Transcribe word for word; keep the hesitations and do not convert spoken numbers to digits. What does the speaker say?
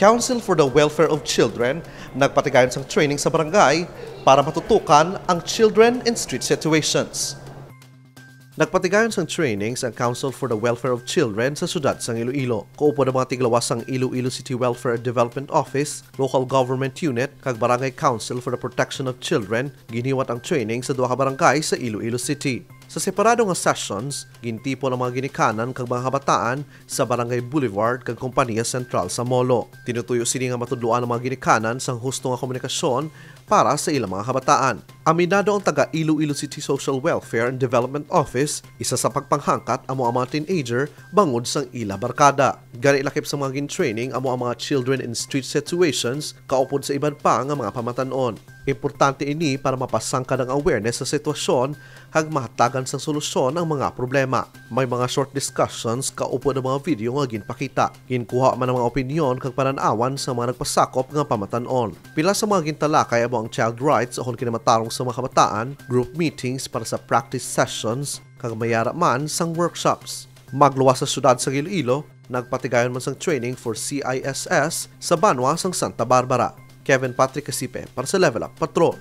Council for the Welfare of Children nagpatigayon sang training sa barangay para matutukan ang children in street situations. Nagpatigayon sang training sa Council for the Welfare of Children sa siyudad sang Iloilo. Kaupod ang mga tiglawas sang Iloilo City Welfare Development Office, Local Government Unit, kag Barangay Council for the Protection of Children, ginhiwat ang training sa duha ka barangay sa Iloilo City. Sa separado nga sessions, gintipon ang mga ginikanan kag mga kabataan sa Barangay Boulevard kag Kompanya Sentral sa Molo. Tinutuyo sini nga matudloan ang mga ginikanan sang husto nga komunikasyon para sa ilang mga kabataan. Aminado ang taga Iloilo City Social Welfare and Development Office, isa sa pagpanghangkat amo ang mga teenager bangod sang ila barkada. Gani, lakip sa mga gin-training amo ang mga children in street situations, kaupod sa iban pa nga mga pamatan-on. Importante ini para mapasangkad ang awareness sa sitwasyon kag mahatagan sang solusyon ang mga problema. May mga short discussions kaupod ang mga video nga ginpakita. Ginkuha man ang mga opinyon kag panan-awan sa mga nagpasakop nga pamatan-on. Pila sa mga gintalakay amo ang child rights ukon kinamatarong sa mga kabataan, group meetings para sa practice sessions, kag mayara man sang workshops. Magluwas sa siyudad sa Iloilo, nagpatigayon man sang training for C I S S sa banwa sang Santa Barbara. Kevin Patrick Casipe para sa Level Up Patrol.